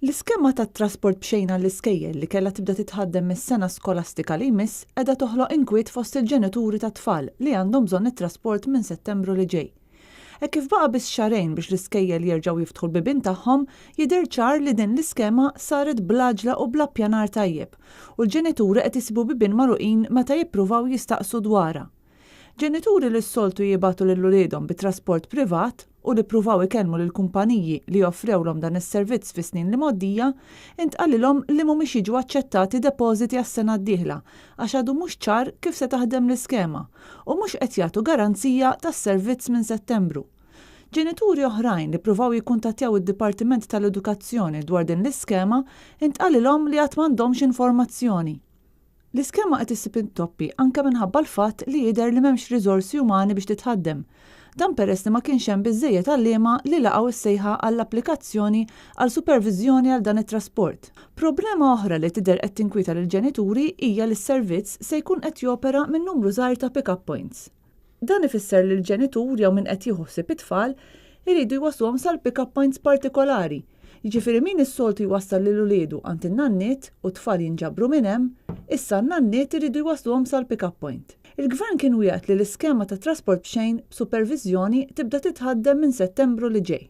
L-iskema tat-trasport b'xejn għall-iskejjel li kellha tibda titħaddem mis-sena skolastika li jmiss qiegħda toħloq inkwiet fost il-ġenituri tat-tfal li għandhom bżonn it-trasport minn Settembru li ġej. Hekk kif baqa' biss xahrejn biex l-iskejjel jerġgħu jiftħu l-bibien tagħhom, jidher ċar li din l-iskema saret bl-għaġla u bla ppjanar tajjeb u l-ġenituri qed isibu bibien magħluqin meta jippruvaw jistaqsu dwarha. Ġenituri li s-soltu jibagħtu lil uliedhom bi trasport privat u li ppruvaw ikellmu lill-kumpaniji li offrewlhom dan is-servizz fis-snin l-imgħoddija, intqalilhom li mhumiex jiġu aċċettati depożiti għas-sena d-dieħla għax għadu mhux ċar kif se taħdem l-iskema u mhux qed jagħtu garanzija tas-servizz minn Settembru. Ġenituri oħrajn li ppruvaw jikkuntattjaw id-Dipartiment tal-Edukazzjoni dwar din l-iskema intqalilhom li għad m'għandhomx informazzjoni. L-iskema qed issib intoppi anke minħabba l-fatt li jidher li m'hemmx riżorsi umani biex titħaddem. Dan peress li ma kienx hemm biżżejjed għalliema li laqgħu s-sejħa għall-applikazzjoni għal superviżjoni għal dan it-trasport. Problema oħra li tidher qed tinkwieta lill-ġenituri hija li s-servizz se jkun qed jopera minn numru żgħir ta' pick-up points. Dan ifisser li l-ġenitur jew min qed jieħu ħsieb it-tfal iridu jwassluhom sal-pick-up points partikolari. Jiġifieri min is-soltu jwassal lil uliedu għand in-nanniet u t-tfal jinġabru minn hemm, issa n-nanniet iridu jwassluhom sal-pick-up point. Il-Gvern kien wiegħed li l-iskema ta' trasport b'xejn b'superviżjoni tibda titħaddem minn Settembru li ġej.